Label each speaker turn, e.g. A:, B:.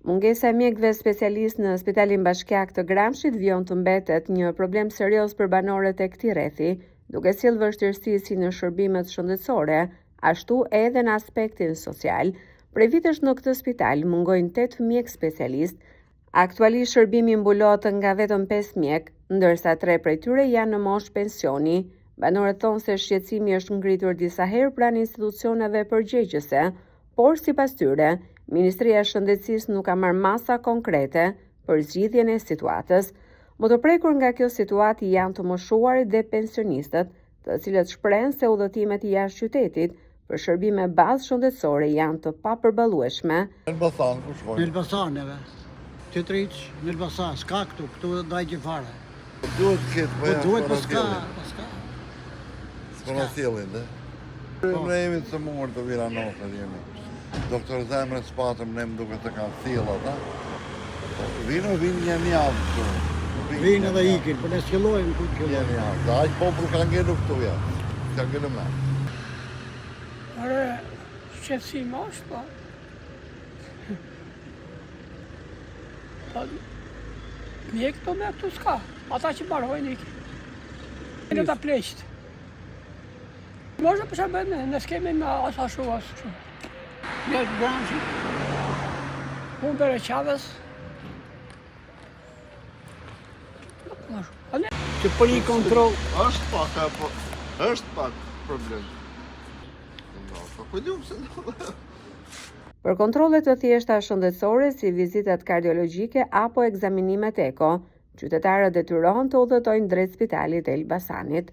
A: Mungesa e mjekëve specialistë në Spitalin Bashkiak të Gramshit vijon të mbetet një problem serioz për banorët e këtij rrethi, duke sjellë vështirësi si në shërbimet shëndetësore, ashtu edhe në aspektin social. Prej vitesh në këtë spital mungojnë 8 mjekë specialistë. Aktualisht shërbimi mbulohet nga vetëm 5 mjekë, ndërsa 3 prej tyre janë në moshë pensioni. Banorët thonë se shqetësimi është ngritur disa herë pranë institucioneve përgjegjëse, por sipas tyre, Ministria e Shëndetësisë nuk ka marrë masa konkrete për zgjidhjen e situatës. Më të prekur nga kjo situatë janë të moshuarit dhe pensionistët, të cilët shprehen se udhëtimet jashtë qytetit për shërbime bazë shëndetësore janë të papërballueshme.
B: Në Elbasan, ku shkojnë?
C: Në Elbasan neve. Të triq, në Elbasan, s'ka këtu, këtu drejt fare.
B: Po duhet të ketë, po,
C: po duhet, po s'ka, po s'ka.
B: S'po na sjellin, dhe? Po. Ne jemi të sëmurë të viranosët jemi. Doktor zemre s'patëm ne më duket të kanë sjellë ata. Po, vinë, vinë një një javë këtu.
C: Vinë edhe ikin, po ne s'qëllojmë ku të qëllojmë.
B: Një një javë, dhe aq popull ka ngelur këtu ja. Ka ngelur me.
D: Ore, shqetësim është, po. Po, mjekë po me këtu s'ka. Ata që mbarojnë ikin. Në ta pleqtë. Mosha për shërbën, ne s'kemi me as ashtu as kështu. Mjekë Gramshit, unë për e qavës,
C: Që për një kontroll
E: është pak apo është pak problem. Po ku diu pse ndodh?
A: Për kontrolle të thjeshta shëndetësore si vizitat kardiologjike apo ekzaminimet eko, qytetarët detyrohen të udhëtojnë drejt spitalit të Elbasanit.